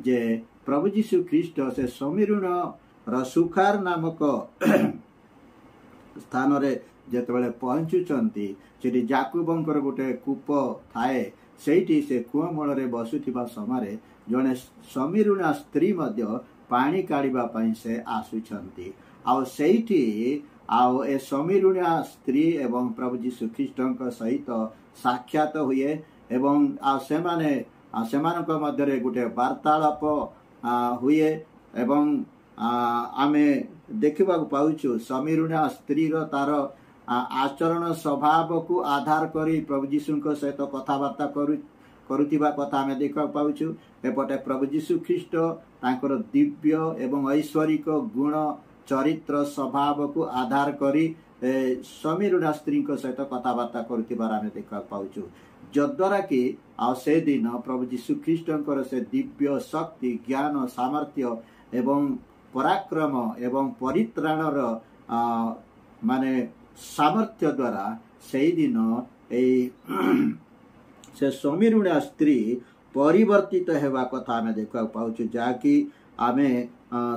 S1: ଯେ ପ୍ରଭୁ ଯୀଶୁ ଖ୍ରୀଷ୍ଟ ସେ ଶମିରୋଣର ସୁଖାର ନାମକ ସ୍ଥାନରେ ଯେତେବେଳେ ପହଞ୍ଚୁଛନ୍ତି, ସେଠି ଜାକୁବଙ୍କର ଗୋଟେ କୂପ ଥାଏ, ସେଇଠି ସେ କୂଅ ମୂଳରେ ବସୁଥିବା ସମୟରେ ଜଣେ ଶମିରୋଣା ସ୍ତ୍ରୀ ମଧ୍ୟ ପାଣି କାଢ଼ିବା ପାଇଁ ସେ ଆସୁଛନ୍ତି। ଆଉ ସେଇଠି ଆଉ ଏ ଶମିରୋଣା ସ୍ତ୍ରୀ ଏବଂ ପ୍ରଭୁ ଯୀଶୁ ଖ୍ରୀଷ୍ଟଙ୍କ ସହିତ ସାକ୍ଷାତ ହୁଏ ଏବଂ ଆଉ ସେମାନେ ସେମାନଙ୍କ ମଧ୍ୟରେ ଗୋଟେ ବାର୍ତ୍ତାଳାପ ହୁଏ ଏବଂ ଆମେ ଦେଖିବାକୁ ପାଉଛୁ ଶମିରୋଣା ସ୍ତ୍ରୀର ତାର ଆଚରଣ ସ୍ୱଭାବକୁ ଆଧାର କରି ପ୍ରଭୁ ଯୀଶୁଙ୍କ ସହିତ କଥାବାର୍ତ୍ତା କରୁଥିବା କଥା ଆମେ ଦେଖିବାକୁ ପାଉଛୁ। ଏପଟେ ପ୍ରଭୁ ଯୀଶୁ ଖ୍ରୀଷ୍ଟ ତାଙ୍କର ଦିବ୍ୟ ଏବଂ ଐଶ୍ୱରିକ ଗୁଣ ଚରିତ୍ର ସ୍ୱଭାବକୁ ଆଧାର କରି ଶମିରୋଣା ସ୍ତ୍ରୀଙ୍କ ସହିତ କଥାବାର୍ତ୍ତା କରୁଥିବାର ଆମେ ଦେଖିବାକୁ ପାଉଛୁ, ଯଦ୍ୱାରା କି ଆଉ ସେଦିନ ପ୍ରଭୁ ଯୀଶୁ ଖ୍ରୀଷ୍ଟଙ୍କର ସେ ଦିବ୍ୟ ଶକ୍ତି, ଜ୍ଞାନ, ସାମର୍ଥ୍ୟ ଏବଂ ପରାକ୍ରମ ଏବଂ ପରିତ୍ରାଣର ମାନେ ସାମର୍ଥ୍ୟ ଦ୍ୱାରା ସେଇଦିନ ଏଇ ସେ ଶମିରୋଣା ସ୍ତ୍ରୀ ପରିବର୍ତ୍ତିତ ହେବା କଥା ଆମେ ଦେଖିବାକୁ ପାଉଛୁ, ଯାହାକି ଆମେ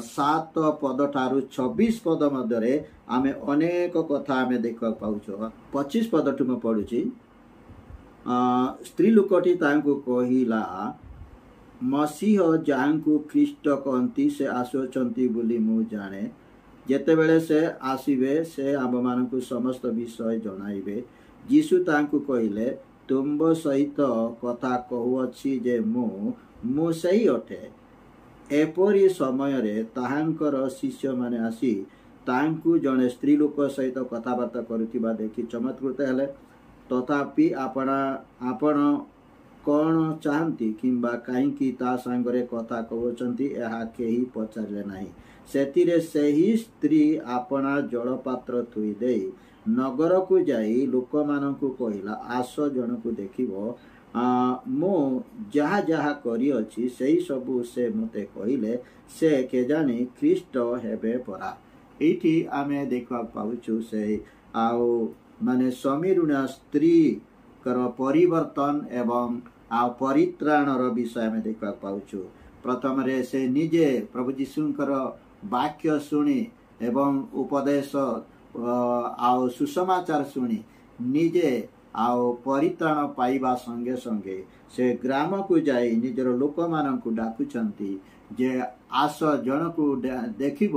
S1: 7 ପଦ ଠାରୁ 26 ପଦ ମଧ୍ୟରେ ଆମେ ଅନେକ କଥା ଆମେ ଦେଖିବାକୁ ପାଉଛୁ। 25 ପଦଠୁ ମୁଁ ପଢୁଛି। ସ୍ତ୍ରୀ ଲୋକଟି ତାଙ୍କୁ କହିଲା, ମସିହ ଯାହାଙ୍କୁ ଖ୍ରୀଷ୍ଟ କହନ୍ତି ସେ ଆସୁଅଛନ୍ତି ବୋଲି ମୁଁ ଜାଣେ। ଯେତେବେଳେ ସେ ଆସିବେ ସେ ଆମ୍ଭମାନଙ୍କୁ ସମସ୍ତ ବିଷୟ ଜଣାଇବେ। ଯୀଶୁ ତାଙ୍କୁ କହିଲେ, ତୁମ୍ଭ ସହିତ କଥା କହୁଅଛି ଯେ ମୁଁ ସେହି ଅଟେ। ଏପରି ସମୟରେ ତାହାଙ୍କର ଶିଷ୍ୟମାନେ ଆସି ତାଙ୍କୁ ଜଣେ ସ୍ତ୍ରୀ ଲୋକ ସହିତ କଥାବାର୍ତ୍ତା କରୁଥିବା ଦେଖି ଚମତ୍କୃତ ହେଲେ। ତଥାପି ଆପଣ କ'ଣ ଚାହାନ୍ତି କିମ୍ବା କାହିଁକି ତା ସାଙ୍ଗରେ କଥା କହୁଛନ୍ତି ଏହା କେହି ପଚାରିଲେ ନାହିଁ। ସେଥିରେ ସେହି ସ୍ତ୍ରୀ ଆପଣା ଜଳପାତ୍ର ଥୋଇ ଦେଇ ନଗରକୁ ଯାଇ ଲୋକମାନଙ୍କୁ କହିଲା, ଆସ ଜଣକୁ ଦେଖିବ, ମୁଁ ଯାହା ଯାହା କରିଅଛି ସେଇ ସବୁ ସେ ମୋତେ କହିଲେ, ସେ କେଜାଣି ଖ୍ରୀଷ୍ଟ ହେବେ ପରା। ଏଇଠି ଆମେ ଦେଖିବାକୁ ପାଉଛୁ ସେ ଆଉ ମାନେ ଶମିରୋଣା ସ୍ତ୍ରୀଙ୍କର ପରିବର୍ତ୍ତନ ଏବଂ ଆଉ ପରିତ୍ରାଣର ବିଷୟ ଆମେ ଦେଖିବାକୁ ପାଉଛୁ। ପ୍ରଥମରେ ସେ ନିଜେ ପ୍ରଭୁ ଯୀଶୁଙ୍କର ବାକ୍ୟ ଶୁଣି ଏବଂ ଉପଦେଶ ଆଉ ସୁସମାଚାର ଶୁଣି ନିଜେ ଆଉ ପରିତ୍ରାଣ ପାଇବା ସଙ୍ଗେ ସଙ୍ଗେ ସେ ଗ୍ରାମକୁ ଯାଇ ନିଜର ଲୋକମାନଙ୍କୁ ଡାକୁଛନ୍ତି ଯେ ଆସ ଜଣକୁ ଦେଖିବ,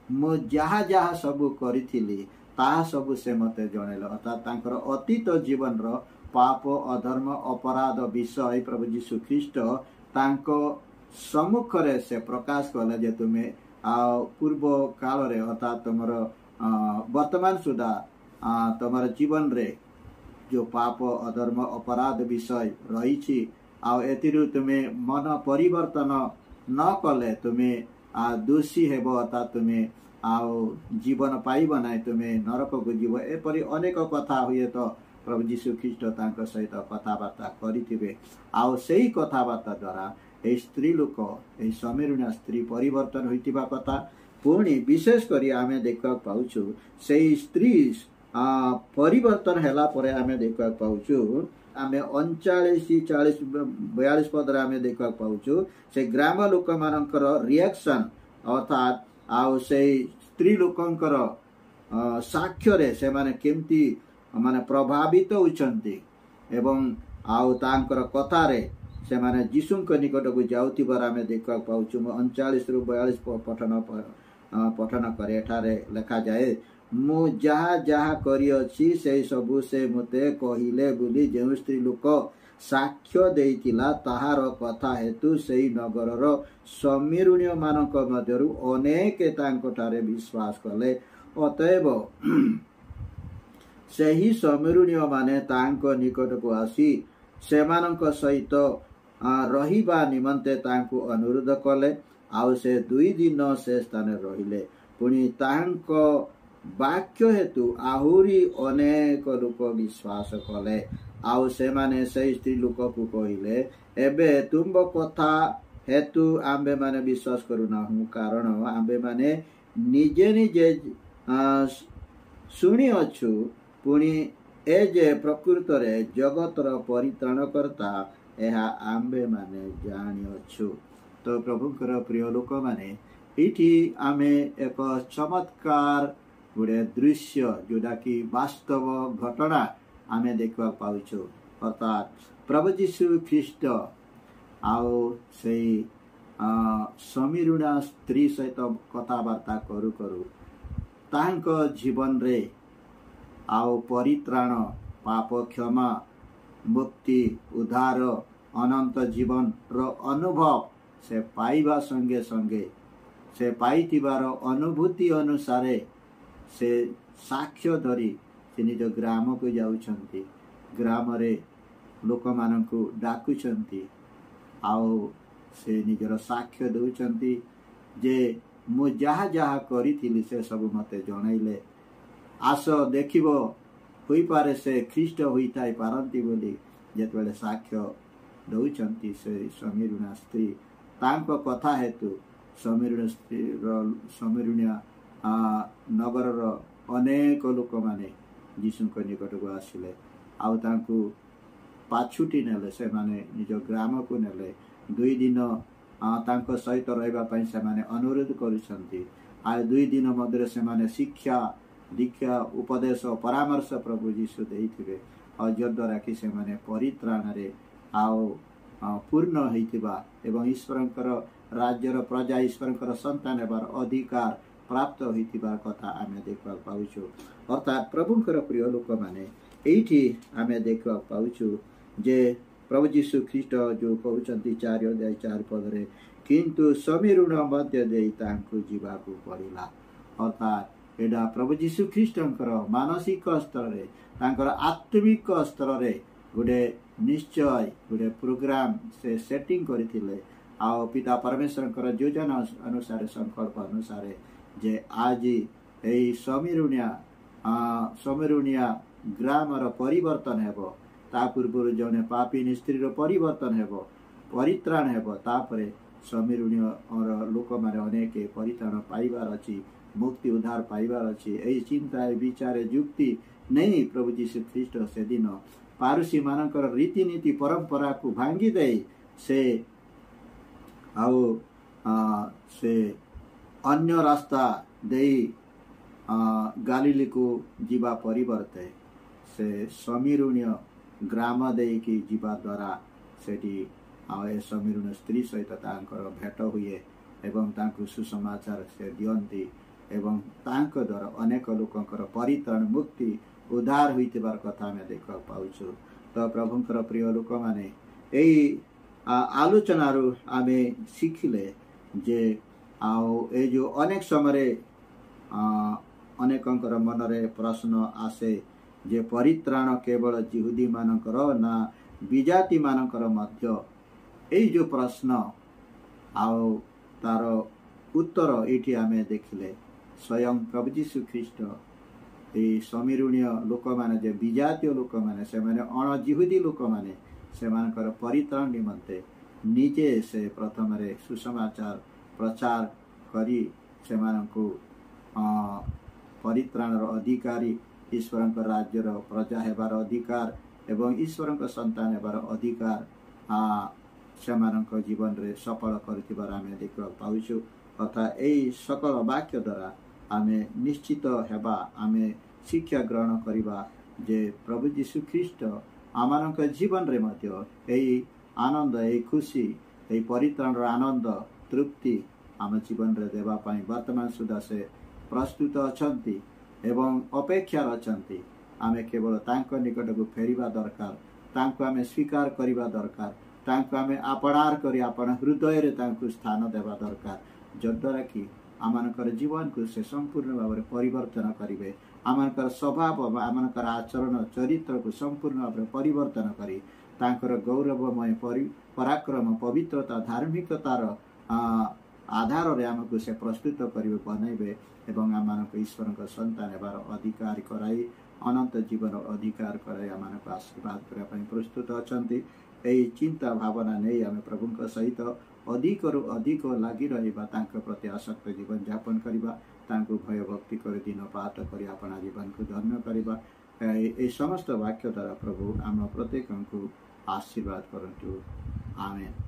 S1: ମୁଁ ଯାହା ଯାହା ସବୁ କରିଥିଲି ତାହା ସବୁ ସେ ମୋତେ ଜଣେଇଲେ। ଅର୍ଥାତ୍ ତାଙ୍କର ଅତୀତ ଜୀବନର ପାପ, ଅଧର୍ମ, ଅପରାଧ ବିଷୟ ପ୍ରଭୁ ଯୀଶୁ ଖ୍ରୀଷ୍ଟ ତାଙ୍କ ସମ୍ମୁଖରେ ସେ ପ୍ରକାଶ କଲେ ଯେ ତୁମେ ଆଉ ପୂର୍ବ କାଳରେ, ଅର୍ଥାତ୍ ତୁମର ବର୍ତ୍ତମାନ ସୁଦ୍ଧା ତୁମର ଜୀବନରେ ଯେଉଁ ପାପ, ଅଧର୍ମ, ଅପରାଧ ବିଷୟ ରହିଛି, ଆଉ ଏଥିରୁ ତୁମେ ମନ ପରିବର୍ତ୍ତନ ନ କଲେ ତୁମେ ଦୋଷୀ ହେବ, ଅର୍ଥାତ୍ ତୁମେ ଆଉ ଜୀବନ ପାଇବ ନାହିଁ, ତୁମେ ନରକକୁ ଯିବ। ଏପରି ଅନେକ କଥା ହୁଏତ ପ୍ରଭୁ ଯୀଶୁ ଖ୍ରୀଷ୍ଟ ତାଙ୍କ ସହିତ କଥାବାର୍ତ୍ତା କରିଥିବେ। ଆଉ ସେଇ କଥାବାର୍ତ୍ତା ଦ୍ୱାରା ଏଇ ସ୍ତ୍ରୀ ଲୋକ, ଏଇ ଶମିରୋଣୀୟ ସ୍ତ୍ରୀ ପରିବର୍ତ୍ତନ ହୋଇଥିବା କଥା ପୁଣି ବିଶେଷ କରି ଆମେ ଦେଖିବାକୁ ପାଉଛୁ। ସେଇ ସ୍ତ୍ରୀ ପରିବର୍ତ୍ତନ ହେଲା ପରେ ଆମେ ଦେଖିବାକୁ ପାଉଛୁ, ଆମେ 39, 40, 42 ପଦରେ ଆମେ ଦେଖିବାକୁ ପାଉଛୁ ସେ ଗ୍ରାମ ଲୋକମାନଙ୍କର ରିଆକ୍ସନ୍, ଅର୍ଥାତ୍ ଆଉ ସେଇ ସ୍ତ୍ରୀ ଲୋକଙ୍କର ସାକ୍ଷ୍ୟରେ ସେମାନେ କେମିତି ମାନେ ପ୍ରଭାବିତ ହେଉଛନ୍ତି ଏବଂ ଆଉ ତାଙ୍କର କଥାରେ ସେମାନେ ଯୀଶୁଙ୍କ ନିକଟକୁ ଯାଉଥିବାର ଆମେ ଦେଖିବାକୁ ପାଉଛୁ। ମୁଁ 39ରୁ 42 ପଠନ କରେ। ଏଠାରେ ଲେଖାଯାଏ, ମୁଁ ଯାହା ଯାହା କରିଅଛି ସେଇ ସବୁ ସେ ମୋତେ କହିଲେ ବୋଲି ଯେଉଁ ସ୍ତ୍ରୀ ଲୋକ ସାକ୍ଷ୍ୟ ଦେଇଥିଲା, ତାହାର କଥା ହେତୁ ସେଇ ନଗରର ଶମିରୋଣୀୟମାନଙ୍କ ମଧ୍ୟରୁ ଅନେକ ତାଙ୍କଠାରେ ବିଶ୍ୱାସ କଲେ। ଅତଏବ ସେହି ଶମିରୋଣୀୟମାନେ ତାଙ୍କ ନିକଟକୁ ଆସି ସେମାନଙ୍କ ସହିତ ରହିବା ନିମନ୍ତେ ତାଙ୍କୁ ଅନୁରୋଧ କଲେ। ଆଉ ସେ 2 ଦିନ ସେ ସ୍ଥାନରେ ରହିଲେ। ପୁଣି ତାଙ୍କ ବାକ୍ୟ ହେତୁ ଆହୁରି ଅନେକ ଲୋକ ବିଶ୍ୱାସ କଲେ। ଆଉ ସେମାନେ ସେଇ ସ୍ତ୍ରୀ ଲୋକକୁ କହିଲେ, ଏବେ ତୁମ୍ଭ କଥା ହେତୁ ଆମ୍ଭେମାନେ ବିଶ୍ୱାସ କରୁନାହୁଁ, କାରଣ ଆମ୍ଭେମାନେ ନିଜେ ନିଜେ ଶୁଣିଅଛୁ, ପୁଣି ଏ ଯେ ପ୍ରକୃତରେ ଜଗତର ପରିତ୍ରାଣକର୍ତ୍ତା, ଏହା ଆମ୍ଭେମାନେ ଜାଣିଅଛୁ। ତ ପ୍ରଭୁଙ୍କର ପ୍ରିୟ ଲୋକମାନେ, ଏଇଠି ଆମେ ଏକ ଚମତ୍କାର ଗୋଟେ ଦୃଶ୍ୟ, ଯୋଉଟାକି ବାସ୍ତବ ଘଟଣା ଆମେ ଦେଖିବାକୁ ପାଉଛୁ। ଅର୍ଥାତ୍ ପ୍ରଭୁ ଯୀଶୁ ଖ୍ରୀଷ୍ଟ ଆଉ ସେଇ ଶମିରୋଣୀୟ ସ୍ତ୍ରୀ ସହିତ କଥାବାର୍ତ୍ତା କରୁ କରୁ ତାଙ୍କ ଜୀବନରେ ଆଉ ପରିତ୍ରାଣ, ପାପ କ୍ଷମା, ମୁକ୍ତି, ଉଦ୍ଧାର, ଅନନ୍ତ ଜୀବନର ଅନୁଭବ ସେ ପାଇବା ସଙ୍ଗେ ସଙ୍ଗେ ସେ ପାଇଥିବାର ଅନୁଭୂତି ଅନୁସାରେ ସେ ସାକ୍ଷ୍ୟ ଧରି ସେ ନିଜ ଗ୍ରାମକୁ ଯାଉଛନ୍ତି, ଗ୍ରାମରେ ଲୋକମାନଙ୍କୁ ଡାକୁଛନ୍ତି ଆଉ ସେ ନିଜର ସାକ୍ଷ୍ୟ ଦେଉଛନ୍ତି ଯେ ମୁଁ ଯାହା ଯାହା କରିଥିଲି ସେ ସବୁ ମୋତେ ଜଣାଇଲେ, ଆସ ଦେଖିବ, ହୋଇପାରେ ସେ ଖ୍ରୀଷ୍ଟ ହୋଇଥାଇ ପାରନ୍ତି ବୋଲି ଯେତେବେଳେ ସାକ୍ଷ୍ୟ ଦେଉଛନ୍ତି, ସେ ଶମିରୋଣୀୟ ସ୍ତ୍ରୀ ତାଙ୍କ କଥା ହେତୁ ଶମିରୋଣୀୟ ସ୍ତ୍ରୀର ଶମିରୋଣୀୟ ନଗରର ଅନେକ ଲୋକମାନେ ଯୀଶୁଙ୍କ ନିକଟକୁ ଆସିଲେ ଆଉ ତାଙ୍କୁ ପାଛୁଟି ନେଲେ, ସେମାନେ ନିଜ ଗ୍ରାମକୁ ନେଲେ। 2 ଦିନ ତାଙ୍କ ସହିତ ରହିବା ପାଇଁ ସେମାନେ ଅନୁରୋଧ କରୁଛନ୍ତି। ଆଉ 2 ଦିନ ମଧ୍ୟରେ ସେମାନେ ଶିକ୍ଷା, ଦୀକ୍ଷା, ଉପଦେଶ, ପରାମର୍ଶ ପ୍ରଭୁ ଯୀଶୁ ଦେଇଥିବେ, ଆଉ ଯଦ୍ୱାରା କି ସେମାନେ ପରିତ୍ରାଣରେ ଆଉ ପୂର୍ଣ୍ଣ ହେଇଥିବା ଏବଂ ଈଶ୍ୱରଙ୍କର ରାଜ୍ୟର ପ୍ରଜା, ଈଶ୍ୱରଙ୍କର ସନ୍ତାନ ହେବାର ଅଧିକାର ପ୍ରାପ୍ତ ହୋଇଥିବା କଥା ଆମେ ଦେଖିବାକୁ ପାଉଛୁ। ଅର୍ଥାତ୍ ପ୍ରଭୁଙ୍କର ପ୍ରିୟ ଲୋକମାନେ, ଏଇଠି ଆମେ ଦେଖିବାକୁ ପାଉଛୁ ଯେ ପ୍ରଭୁ ଯୀଶୁ ଖ୍ରୀଷ୍ଟ ଯେଉଁ କହୁଛନ୍ତି 4 ଅଧ୍ୟାୟ 4 ପଦରେ, କିନ୍ତୁ ଶମିରୋଣ ମଧ୍ୟ ଦେଇ ତାଙ୍କୁ ଯିବାକୁ ପଡ଼ିଲା। ଅର୍ଥାତ୍ ଏଇଟା ପ୍ରଭୁ ଯୀଶୁ ଖ୍ରୀଷ୍ଟଙ୍କର ମାନସିକ ସ୍ତରରେ, ତାଙ୍କର ଆତ୍ମିକ ସ୍ତରରେ ଗୋଟେ ନିଶ୍ଚୟ ଗୋଟେ ପ୍ରୋଗ୍ରାମ ସେ ସେଟିଂ କରିଥିଲେ ଆଉ ପିତା ପରମେଶ୍ୱରଙ୍କର ଯୋଜନା ଅନୁସାରେ, ସଂକଳ୍ପ ଅନୁସାରେ ଯେ ଆଜି ଏଇ ଶମିରୋଣିଆ ଗ୍ରାମର ପରିବର୍ତ୍ତନ ହେବ, ତା ପୂର୍ବରୁ ଜଣେ ପାପିନୀ ସ୍ତ୍ରୀର ପରିବର୍ତ୍ତନ ହେବ, ପରିତ୍ରାଣ ହେବ, ତାପରେ ଶମିରୋଣୀୟର ଲୋକମାନେ ଅନେକ ପରିତ୍ରାଣ ପାଇବାର ଅଛି, ମୁକ୍ତି ଉଦ୍ଧାର ପାଇବାର ଅଛି। ଏଇ ଚିନ୍ତା, ଏ ବିଚାର, ଯୁକ୍ତି ନେଇ ପ୍ରଭୁ ଯୀଶୁ ଖ୍ରୀଷ୍ଟ ସେଦିନ ପାରୁସୀମାନଙ୍କର ରୀତିନୀତି ପରମ୍ପରାକୁ ଭାଙ୍ଗି ଦେଇ ସେ ଆଉ ସେ ଅନ୍ୟ ରାସ୍ତା ଦେଇ ଗାଲିଲିକୁ ଯିବା ପରିବର୍ତ୍ତେ ସେ ଶମିରୋଣୀୟ ଗ୍ରାମ ଦେଇକି ଯିବା ଦ୍ୱାରା ସେଠି ଆଉ ଏ ଶମିରୋଣୀୟ ସ୍ତ୍ରୀ ସହିତ ତାଙ୍କର ଭେଟ ହୁଏ ଏବଂ ତାଙ୍କୁ ସୁସମାଚାର ସେ ଦିଅନ୍ତି। ଏବଂ ତାଙ୍କ ଦ୍ୱାରା ଅନେକ ଲୋକଙ୍କର ପରିତ୍ରାଣ, ମୁକ୍ତି, ଉଦ୍ଧାର ହୋଇଥିବାର କଥା ଆମେ ଦେଖିବାକୁ ପାଉଛୁ। ତ ପ୍ରଭୁଙ୍କର ପ୍ରିୟ ଲୋକମାନେ, ଏଇ ଆଲୋଚନାରୁ ଆମେ ଶିଖିଲେ ଯେ ଆଉ ଏଇ ଯେଉଁ ଅନେକ ସମୟରେ ଅନେକଙ୍କର ମନରେ ପ୍ରଶ୍ନ ଆସେ ଯେ ପରିତ୍ରାଣ କେବଳ ଯିହୁଦୀମାନଙ୍କର ନା ବିଜାତିମାନଙ୍କର ମଧ୍ୟ? ଏଇ ଯେଉଁ ପ୍ରଶ୍ନ ଆଉ ତାର ଉତ୍ତର ଏଇଠି ଆମେ ଦେଖିଲେ, ସ୍ୱୟଂ ପ୍ରଭୁ ଯୀଶୁ ଖ୍ରୀଷ୍ଟ ଏଇ ଶମିରୋଣୀୟ ଲୋକମାନେ, ଯେ ବିଜାତୀୟ ଲୋକମାନେ, ସେମାନେ ଅଣଜିହୁଦୀ ଲୋକମାନେ, ସେମାନଙ୍କର ପରିତ୍ରାଣ ନିମନ୍ତେ ନିଜେ ସେ ପ୍ରଥମରେ ସୁସମାଚାର ପ୍ରଚାର କରି ସେମାନଙ୍କୁ ପରିତ୍ରାଣର ଅଧିକାରୀ, ଈଶ୍ୱରଙ୍କ ରାଜ୍ୟର ପ୍ରଜା ହେବାର ଅଧିକାର ଏବଂ ଈଶ୍ୱରଙ୍କ ସନ୍ତାନ ହେବାର ଅଧିକାର ସେମାନଙ୍କ ଜୀବନରେ ସଫଳ କରିଥିବାର ଆମେ ଦେଖିବାକୁ ପାଉଛୁ। ଅର୍ଥାତ୍ ଏଇ ସକଳ ବାକ୍ୟ ଦ୍ୱାରା ଆମେ ନିଶ୍ଚିତ ହେବା, ଆମେ ଶିକ୍ଷା ଗ୍ରହଣ କରିବା ଯେ ପ୍ରଭୁ ଯୀଶୁ ଖ୍ରୀଷ୍ଟ ଆମମାନଙ୍କ ଜୀବନରେ ମଧ୍ୟ ଏଇ ଆନନ୍ଦ, ଏଇ ଖୁସି, ଏଇ ପରିତ୍ରାଣର ଆନନ୍ଦ, ତୃପ୍ତି ଆମ ଜୀବନରେ ଦେବା ପାଇଁ ବର୍ତ୍ତମାନ ସୁଦ୍ଧା ସେ ପ୍ରସ୍ତୁତ ଅଛନ୍ତି ଏବଂ ଅପେକ୍ଷାରେ ଅଛନ୍ତି। ଆମେ କେବଳ ତାଙ୍କ ନିକଟକୁ ଫେରିବା ଦରକାର, ତାଙ୍କୁ ଆମେ ସ୍ୱୀକାର କରିବା ଦରକାର, ତାଙ୍କୁ ଆମେ ଆପଣାର କରି ଆପଣା ହୃଦୟରେ ତାଙ୍କୁ ସ୍ଥାନ ଦେବା ଦରକାର, ଯଦ୍ୱାରା କି ଆମମାନଙ୍କର ଜୀବନକୁ ସେ ସମ୍ପୂର୍ଣ୍ଣ ଭାବରେ ପରିବର୍ତ୍ତନ କରିବେ। ଆମମାନଙ୍କର ସ୍ୱଭାବ, ଆମମାନଙ୍କର ଆଚରଣ, ଚରିତ୍ରକୁ ସମ୍ପୂର୍ଣ୍ଣ ଭାବରେ ପରିବର୍ତ୍ତନ କରି ତାଙ୍କର ଗୌରବମୟ ପରାକ୍ରମ, ପବିତ୍ରତା, ଧାର୍ମିକତାର ଆଧାରରେ ଆମକୁ ସେ ପ୍ରସ୍ତୁତ କରିବେ, ବନାଇବେ ଏବଂ ଆମମାନଙ୍କୁ ଈଶ୍ୱରଙ୍କ ସନ୍ତାନ ହେବାର ଅଧିକାର କରାଇ, ଅନନ୍ତ ଜୀବନ ଅଧିକାର କରାଇ ଆମମାନଙ୍କୁ ଆଶୀର୍ବାଦ କରିବା ପାଇଁ ପ୍ରସ୍ତୁତ ଅଛନ୍ତି। ଏହି ଚିନ୍ତା ଭାବନା ନେଇ ଆମେ ପ୍ରଭୁଙ୍କ ସହିତ ଅଧିକରୁ ଅଧିକ ଲାଗି ରହିବା, ତାଙ୍କ ପ୍ରତି ଆସକ୍ତ ଜୀବନଯାପନ କରିବା, ତାଙ୍କୁ ଭୟଭକ୍ତି କରି ଦିନପାତ କରି ଆପଣା ଜୀବନକୁ ଧନ୍ୟ କରିବା। ଏହି ସମସ୍ତ ବାକ୍ୟ ଦ୍ୱାରା ପ୍ରଭୁ ଆମ ପ୍ରତ୍ୟେକଙ୍କୁ ଆଶୀର୍ବାଦ କରନ୍ତୁ। ଆମେନ୍।